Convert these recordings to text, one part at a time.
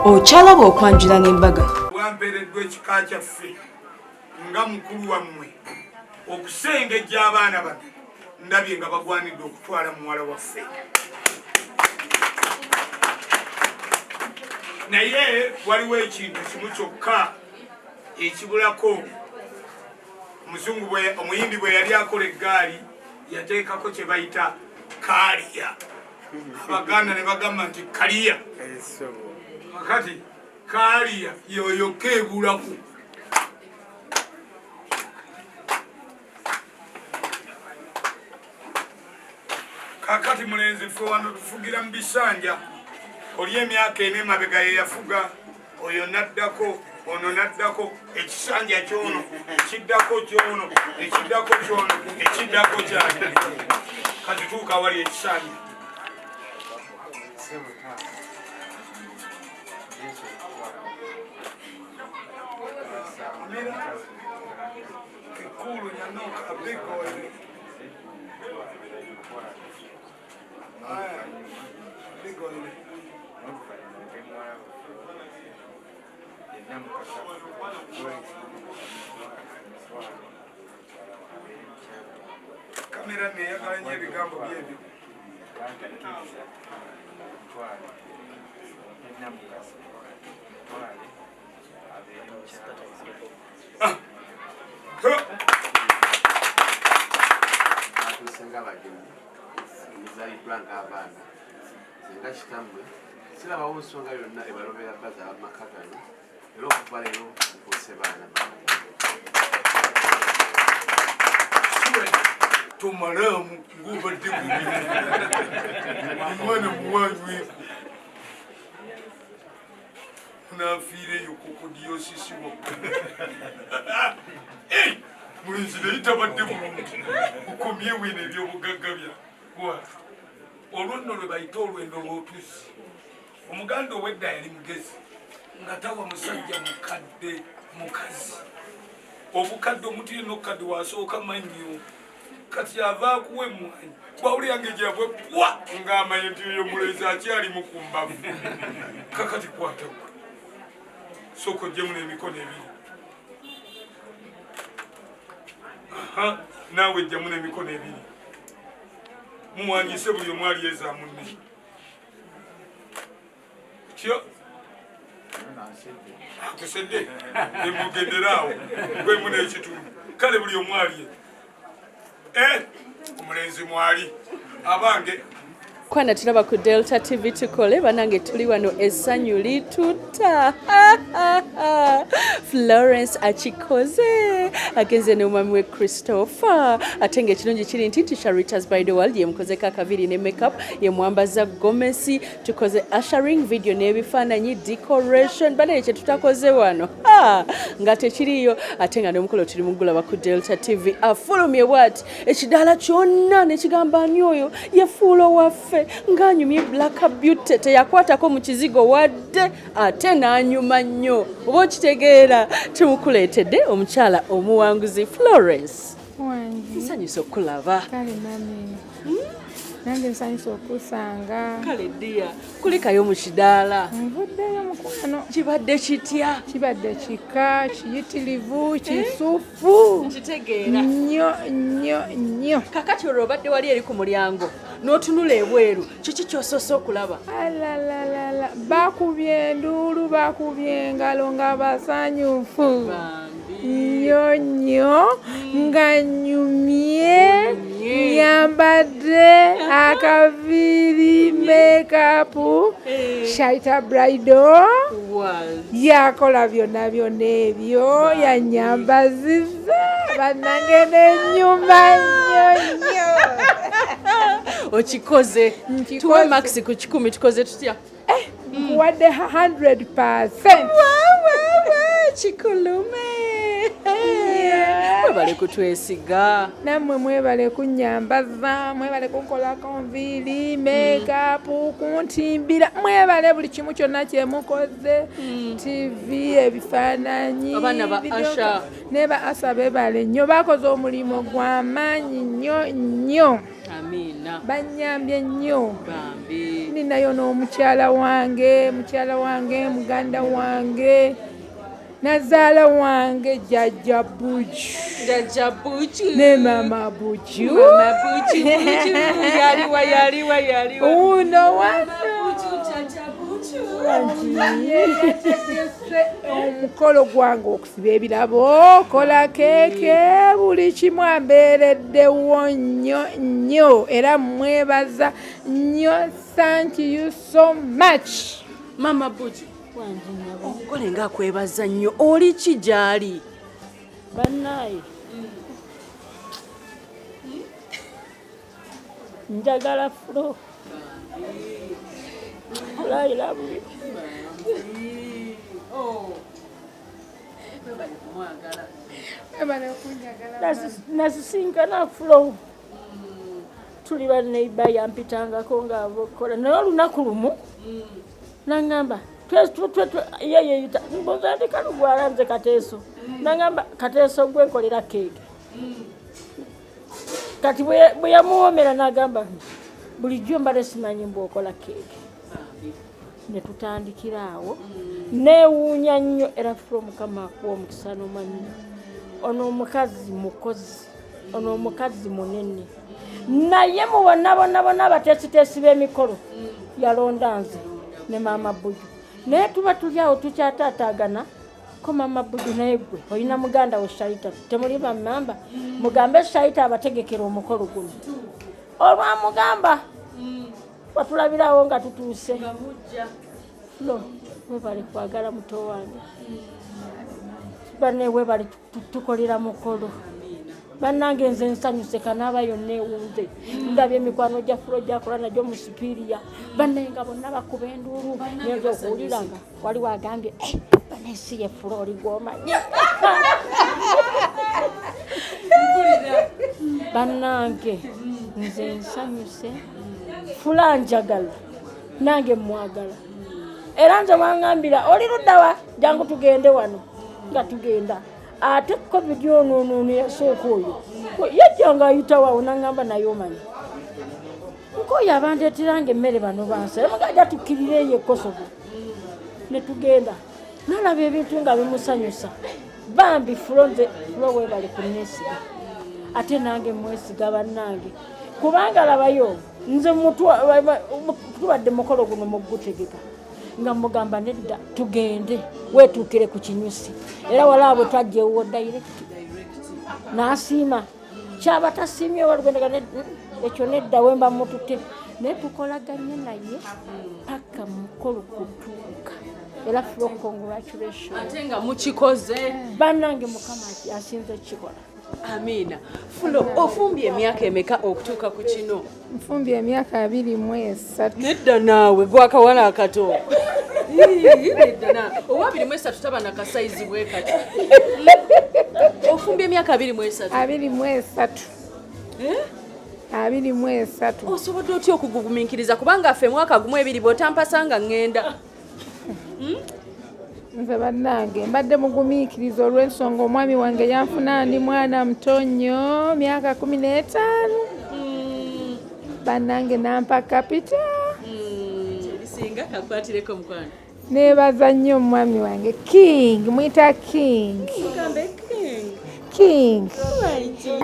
Okyalaba okwanjula n'embaga. Bwampeereddwa ekika kyaffe nga mukulu wammwe okusengejja abaana bano, ndabye nga bagwanidde okutwala muwala waffe. Naye waliwo ekintu kimu kyokka ekibulako. Omuzungu omuyindi bwe yali akola eggaali yateekako kye bayita kaaliya, Abaganda ne bagamba nti kaliya. Kakati kaaliya yoyo keebulako. Kakati mulenzi, ffe wano tufugira mu bisanja. Oli emyaka ena emabega ye yafuga, oyo naddako, ono naddako, ekisanja kyono ekiddako kyono ekiddako kyono ekiddako kyani. Kati tuuka wali ekisanja. Kikulu nyanuka big oil. Aya, big oil. Kamera neyagala nnyo ebigambo byebyo. Batuuse nga bagenyi, muzaliddwa ng'abaana. Nze nga kitammwe sirabawo nsonga yonna ebalobera bazaala mu maka gano, era okuva leero mufuuse baana bange. Tomalaamu ng'obadde bubi, omwana muwanyweko nafiireyo kukodiyosisiwa. Mulenzi naye tabadde bulungi, ukomyewo eno ebyobugagga bya olwo nno lwe bayita olwendo lw'otuzzi. Omuganda owedda yali mugezi nga tawa musajja mukadde mukazi. Obukadde, omuntu yenna okukadde wasooka mannyo, kati ava akuwa emmwanyi, bwawulira nga egyabwe bwa ng'amanye nti oyo mulenzi akyalimu ku mbavu. Kakati kwata gwe, sooka oggyemu n'emikono ebiri. Naawe ejjamu n'emikono ebiri, muwanyise buli omu alyeza munne. Kyo akusedde emugenderaawo gwemu n'ekitundu. Kale buli omu alye. Omulenzi mwali abange. Kwana tulaba ku Delta TV tukole banange, tuli wano essanyu litutta. Florence akikoze, agenze n'omwami we Christopher, ate ng'ekirungi kiri nti Sharitas by the World yemukozeko akaviri ne makeup, yemwambaza gomesi, tukoze ushering, video n'ebifaananyi, decoration. Banaye kye tutakoze wano nga tekiriiyo, ate nga n'omukolo tuli mugulaba ku Delta TV. Afulumye bw'ati ekidaala kyonna nekigamba, ani oyo yefuula owaffe ng'anyumye? Black Beauty teyakwatako mu kizigo wadde, ate n'anyuma nnyo. Oba okitegeera, tumukuleetedde omukyala omuwanguzi Florence. Wangi. Nsanyusa okukulaba. Kale mami. Nange nsanyusa okusanga. Kale ddiya, kulikayo mu kidaala. Nvuddeyo mukwano. Kibadde kitya? Kibadde kika, kiyitirivu, kisufu. Nkitegeera. Nnyo nnyo nnyo. Kakati olwo obadde wali eri ku mulyango n'otunula ebweru, kiki ky'osoose okulaba? Alalalala, bakubye enduulu, bakubye engalo nga basanyufu. Bambi. Nnyo nnyo, nga nyumye, nyambadde akaviiri, makeup, Shaita Bridal yakola byonna byonna ebyo, yanyambaziza bannange nenyuma nnyo nnyo. Okikoze. Nkikoze. Tuwe marks ku 100, tukoze tutya? Nkuwadde 100%. Kikulume. Mwebale kutwesiga. Nammwe mwebale kunyambaza, mwebale kunkolako nviiri, makeup, kuntimbira, mwebale buli kimu kyonna kyemukoze, TV, ebifaananyi. Abaana ba Asha. Ne ba Asha bebale nnyo, bakoze omulimu gw'amaanyi nnyo nnyo. Amiina. Banyambye nnyo. Bambi. Ninayo n'omukyala wange, mukyala wange, muganda wange, nazaala wange, Jjajja Buju. Jjajja Buju. Ne Mama Buju. Mama Buju, Buju yaliwa, yaliwa, yaliwa? Uno wano. Buju, Jjajja Buju. Yategese omukolo gwange, okusiba ebirabo, kola keeke, buli kimu ambeereddewo nnyo nnyo, era mwebaza nnyo. Thank you so much. Mama Buju, omugole ngaakwebaza nnyo, oli ki gy'ali? Bannaye, njagala Flo. I love you. Webale kunjagala. Nasisinkana Flo, tuli baneiba, yampitangako ngaava okukola, naye olunaku lumu naŋŋamba ye yeyita mbuza ndi Kalugwala, nze Kateeso. Naŋŋamba, "Kateeso, gwe nkolera keeke." Kati bwe yamuwoomera n'agamba, "Bulijjo mbadde simanyi mbwokola keeke." Ne tutandikira awo. Neewuunya nnyo era Flo, Mukama akuwa omukisa n'omwami. Ono omukazi mukozi, ono omukazi munene, naye mu bonna bonna bonna abateesiteesi b'emikolo yalonda nze ne Maama Buju. Naye tuba tuli awo tukyataataagana ko, "Maama Buju, naye gwe olina muganda we Shaita, temuli bamamba, mugambe Shaita abategekera omukolo guno." Olwamugamba watulabirawo nga tutuuse. Flo, webale kwagala muto wange. Banne, webale tukolera mukolo. Bannange, nze nsanyuse, kanaaba yonna ewunze. Ndabye emikwano gya Flo gyakola nagyo mu Superior, bannaye nga bonna bakuba enduulu. Nyenza okuwulira nga waliwo agambye, "Eh, bannaye, si ye Flo oli gw'omanyi?" Bannange, nze nsanyuse. Flo njagala, nange mwagala. Era nze waŋŋambira, "Oli luddawa? Jangu tugende wano." Nga tugenda. Ate COVID onoonono yasooka, oyo yajja nga ayitawawo, naŋŋamba, "Naye omanyi nkoyo abandeeteranga emmere bano bansa mugaja, tukkirire eyo ekosobo." Ne tugenda, nalaba ebintu nga bimusanyusa. Bambi Flo, nze Flo weebale kunneesiga, ate nange mwesiga. Bannange, kubanga labayo nze tubadde mukolo guno mugutegeka nga mugamba, "Nedda, tugende weetuukire ku kinyusi." Era walaba bwe twajja ewuwo direct, n'asiima. Kyaba tasiimye walugendaga ekyo, nedda, wemba mututte naye tukolaganye naye paka mukolo kutuuka. Era Flo, congratulation. Ate nga mukikoze. Bannange, Mukama asinze kukikola. Amiina. Flo, ofumbye emyaka emeka okutuuka ku kino? Nfumbye emyaka 23. Nedda naawe, gwakawala akato. Ii, nedda naawe, owa 23 taba nakasayizi bwe kati. Ofumbye emyaka 23? 23. 23. Osobodde otya okugugumiikiriza? Kubanga ffe mwaka gumu ebiri bw'otampasanga ŋŋenda. Nze bannange mbadde mugumiikiriza olw'ensonga omwami wange yanfuna ndi mwana muto nnyo, myaka 15. Bannange, nampa capital. Ebisinga kakwatireko, mukwano. Neebaza nnyo omwami wange King, muyita King. Mugambe King. King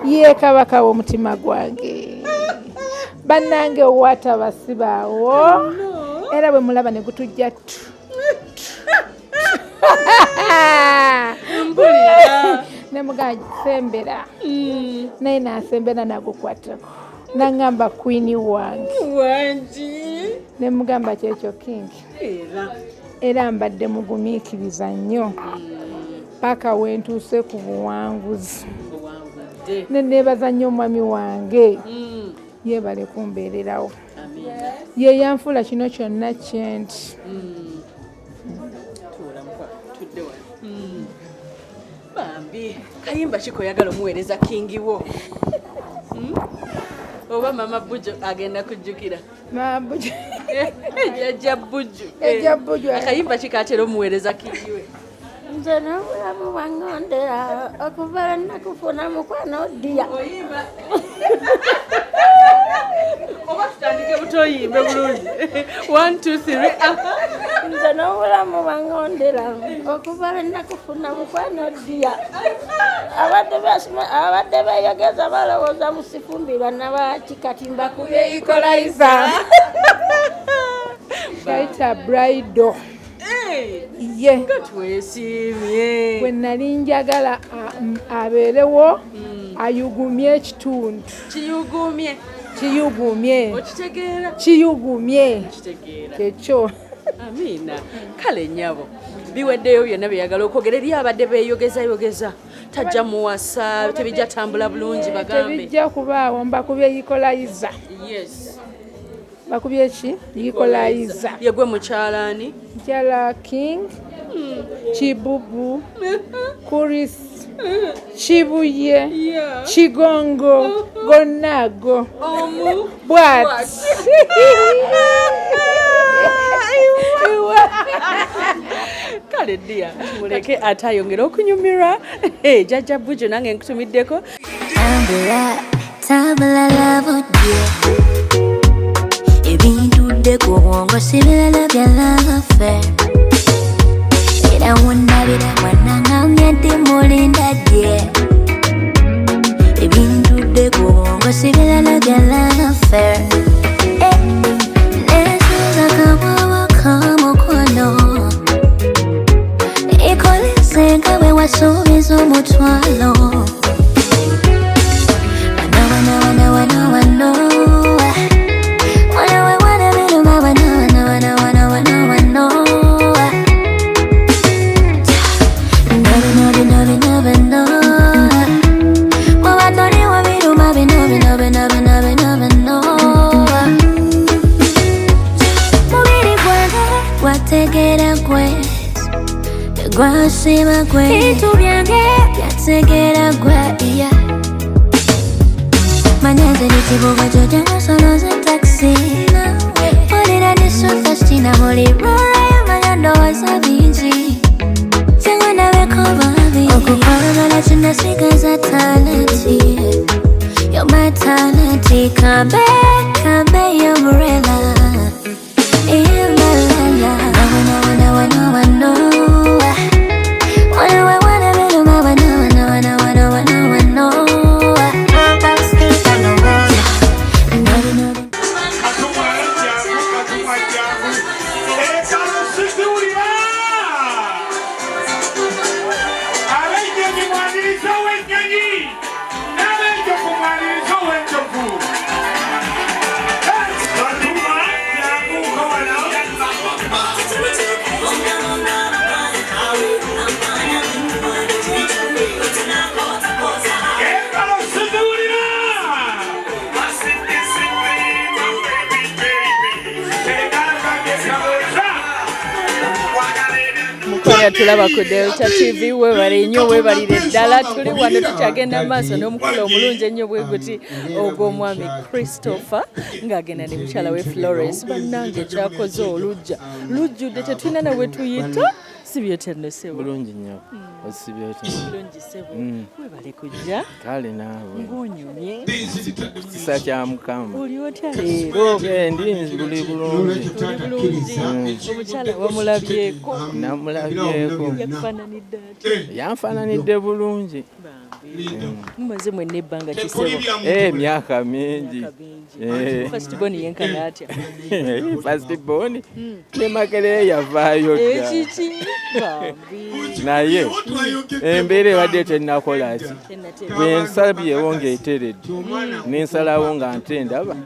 ye kabaka w'omutima gwange. Bannange, owataba sibaawo, era bwe mulaba ne gutujja tu Mpulira. Nemugamba, "Sembera," naye nasembera, nagukwatako, naŋŋamba, "Queen wange." Wangi. Nemugamba, "Kyekyo, King." Era Era mbadde mugumiikiriza nnyo paka wentuuse ku buwanguzi. Owangudde. Ne neebaza nnyo omwami wange, yeebale kumbeererawo. Amiina. Ye yanfuula kino kyonna kyenti. Tuula mukwano, tudde wano. Bambi, kayimba ki koyagala omuweereza King wo? Oba Mama Bujo agenda kujjukira? Mabuju. Jjajja Buju. Jjajja Buju. Akayimba ki katera omuweereza King we? Nze n'obulamu bwaŋŋondera okuva lwe nakufuna, mukwano ddiya. Oyimba. Oba tutandike butoyimbe bulungi. 1 2 3. Nze n'obulamu bwangondera okuva lwe nakufuna mukwano ddiya. Abadde beeyogeza balowooza musifumbirwa nabaki kati mbakubye equalizer. Shaita bridal. Ye. Nga twesiimye. Bwe nali njagala abeerewo ayugumye ekitundu. Kiyugumye. Kiyugumye. Okitegeera? Kiyugumye. Okitegeera. Kyekyo. Amiina. Kale nnyabo, biweddeyo byonna byeyagala okwogera eri abadde beeyogezayogeza. Tajja muwasa, tebijja tambula bulungi bagambe. Tebijja kubaawo, mbakubye equalizer. Yes. Bakubye ki? Equalizer. Ye gwe mukyalaani? Mukyala King, Kibubu, Kuris, Kibuye, Kigongo, gonna ago. Omu. Bw'ati. Kale ddia, muleke ate ayongere okunyumirwa. Jjajja Bujo nange nkutumiddeko. Tambula, tambula love dear. Ebintudde ku bwongo si birala bya love affair. Era wondabira wanangambye nti mulinda dye. Ebintudde ku bwongo si birala bya love affair. Nesuza kawawa k'omukono. Ikoleze nga bwe wasuubiza omutwalo. Wano, wano, wano, wano, wano. Wano, wano, wano, wano, wano, wano, wano, wano. Nobe, nobe, nobe, nobe, no. Bw'oba toliwo biruma bino, bino, bino, bino, bino, bino. Mubiri gwange gwategeera gwe, gwasiba gwe. Bintu byange byategeera gwe, yeah. Manya nze ndi kibuga kyo kyangasoloza taxi. Mpulira ndi so thirsty na buli lwolwayo manya ndowooza bingi. Jangu ndabeko babi. Okukwagala kinasigaza talenti. You're my talent. Come back, come back, umbrella. Umbrella. Wano, wano, wano, wano. Wano, wano, wano, wano, wano, wano, wano, wano. Mukoya tulaba ku Delta TV, weebale nnyo, weebalire ddala. Tuli wano tukyagenda maaso n'omukolo omulungi ennyo bwe guti ogw'omwami Christopher ng'agenda ne mukyala we Florence. Bannange kyakoze olujja lujjudde, tetulina na we tuyita. Si byotya ssebo? Bulungi nnyo. Osibye otya? Bulungi ssebo. Weebale kujja. Kale naawe. Ng'onyumye. Kisa kya Mukama. Oli otya leero? Ndi buli bulungi. Oli bulungi. Omukyala wamulabyeko? Namulabyeko. Yakufaananidde atya? Yanfaananidde bulungi. Mumaze mwenna ebbanga ki ssebo? Emyaka mingi. First born yenkana atya? First born ne Makerere yavaayo dda. Ekiki? Bambi. Naye embeera ebadde tennakola ki? Bwe nsabyewo ng'eteredde, ne nsalawo nga nte ndaba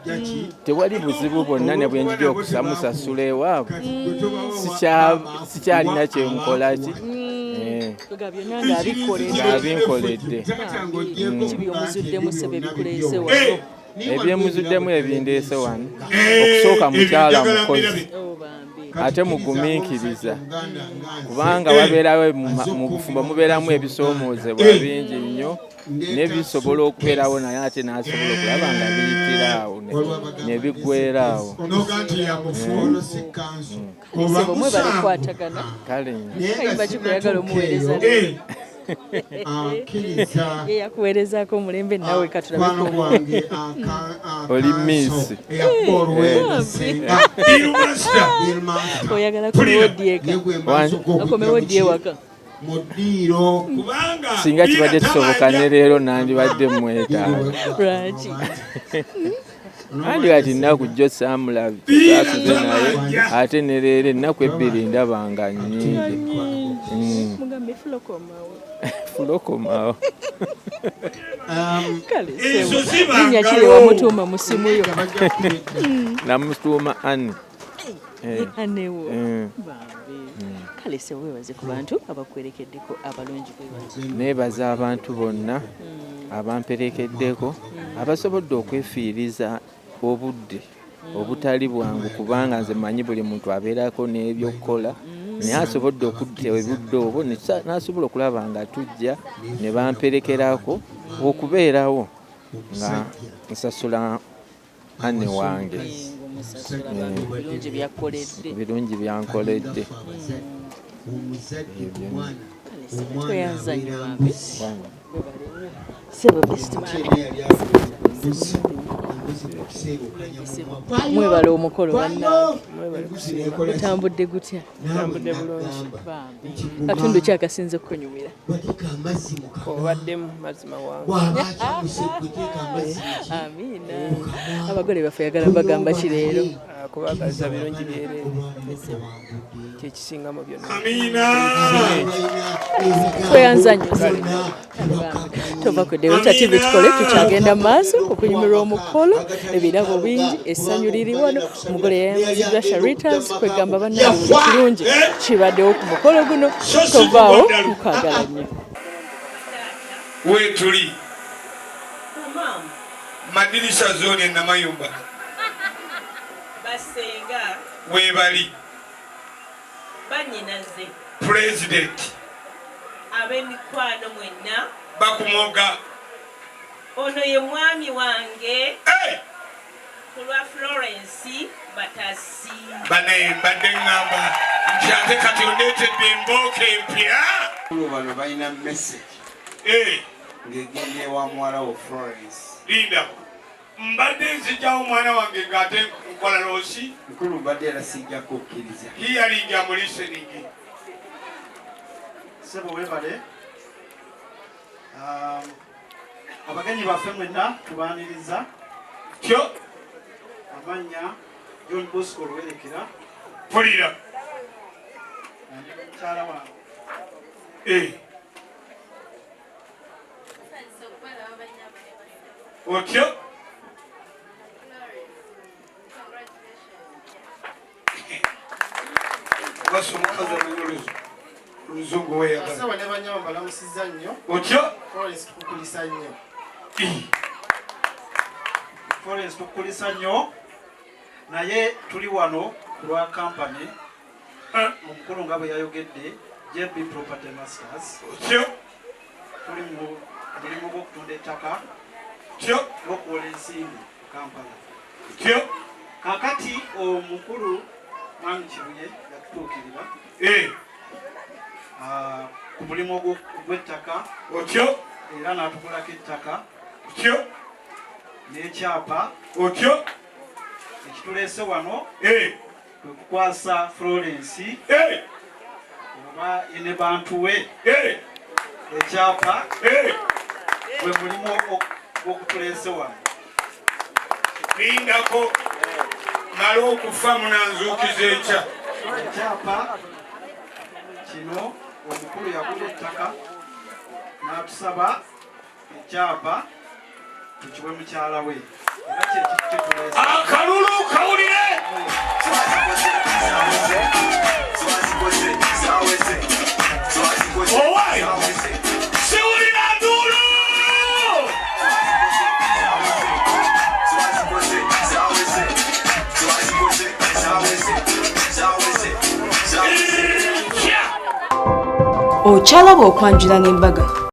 tewali buzibu bwonna ne bwe njija okusamusasula ewaabwe. Sikyalina kye nkola ki? Nga byonna ng'abikoledde. Ng'abinkoledde. Biki by'omuzuddemu ssebo ebikuleese wano? Ebyemuzuddemu ebindeese wano, okusooka mukyala mukozi ate mugumiikiriza, kubanga wabeerawo mu bufumbo mubeeramu ebisoomoozebwa bingi nnyo n'ebisobola okubeerawo, naye ate n'asobola okulaba nga biyitira awo ne biggweera awo. Ssebo mwebale kukwatagana. Kale nnyo. Kayimba ki koyagala omuweereza leero? Ye yakuweerezaako omulembe nawe katulabe. Oli miss. Oyagala komewo ddi eka? Okomewo ddi ewaka? Singa kibadde kisoboka ne leero nandibadde mwetaaga. Lwaki? Andi kati nnaku jjo saamulabye, saasuze naye ate ne leero ennaku ebbiri ndaba nga nnyingi. Mugambe fulokomawo. Fulokomawo. Kale ssebo, linnya ki lye wamutuuma mu ssimu yo? Namutuuma Annie. Anewo. Bambi. Kale ssebo, weebaze ku bantu abakwerekeddeko abalungi bwe bati. Neebaza abantu bonna abamperekeddeko, abasobodde okwefiiriza obudde obutali bwangu, kubanga nze mmanyi buli muntu abeerako n'ebyokukola, naye asobodde okudda obudde obwo n'asobola okulaba nga tujja ne bamperekerako okubeerawo nga nsasula Anne wange. Birungi byakkoledde. Birungi byankoledde. Tweyanza nnyo bambi. Ssebo best man. Mwebale omukolo bannange. Gutambudde gutya? Gutambudde bulungi. Bambi. Katundu ki akasinze okukunyumira? Obaddemu mazzi mawanvu. Amiina. Abagole baffe oyagala bagamba ki leero? Kubagaza birungi byereere kyekisinga mu byonna. Tweyanza nnyo. Tova ku Delta TV, tukole tukyagenda mu maaso okunyumirwa omukolo, ebirabo bingi, essanyu liri wano, omugole yayambaziddwa Sharitas, kwegamba bannange buli kirungi kibaddewo ku mukolo guno. Tovaawo, nkwagala nnyo. Weetuli Madirisa Zone e Namayumba. Basenga. Weebali. Bannyinaze. Pulezidenti. Ab'emikwano mwenna. Bakumoga. Ono ye mwami wange. Ku lwa Florence Batasi. Banaye mbadde ŋŋamba nti ate kati ondeetedde embooko empya. Bano balina message ng'egenda ewa muwala wo Florence. Linda, mbadde nzijjawo omwana wange ng'ate nkola loosi. Mukulu mbadde era sijja kukkiriza. Hearing, I'm listening. Ssebo webale. Abagenyi baffe mwenna tubaaniriza. Kyo. Amannya John Bosco Luwerekera. Pulira. Ndi mukyala wange. Otyo? Basi omukazi amanyi oluzungu weeyagala. Ssebo ne bannyabo mbalamusizza nnyo. Otyo? Florence tukukulisa nnyo. Florence tukukulisa nnyo, naye tuli wano ku lwa kampani omukulu nga bwe yayogedde, JB Property Masters. Otyo? Tuli mu mulimu gw'okutunda ettaka n'okuwola ensimbi mu Kampala. Otyo? Kakati omukulu Mwami Kibuye yatutuukirira ku mulimu ogw'ettaka. Otyo? Era n'atugulako ettaka. Otyo? N'ekyapa. Otyo? Ekituleese wano kwe kukwasa Florence oba ine bantu we ekyapa, gwe mulimu gw'okutuleese wano. Lindako male okufa munanzuukiza enkya. Ekyapa kino, omukulu yagula ettaka n'atusaba ekyapa tukiwe mukyala we, era kyekituleese. Akalulu kawulire. Owai, siwulira nduulu. Okyalaba okwanjula n'embaga.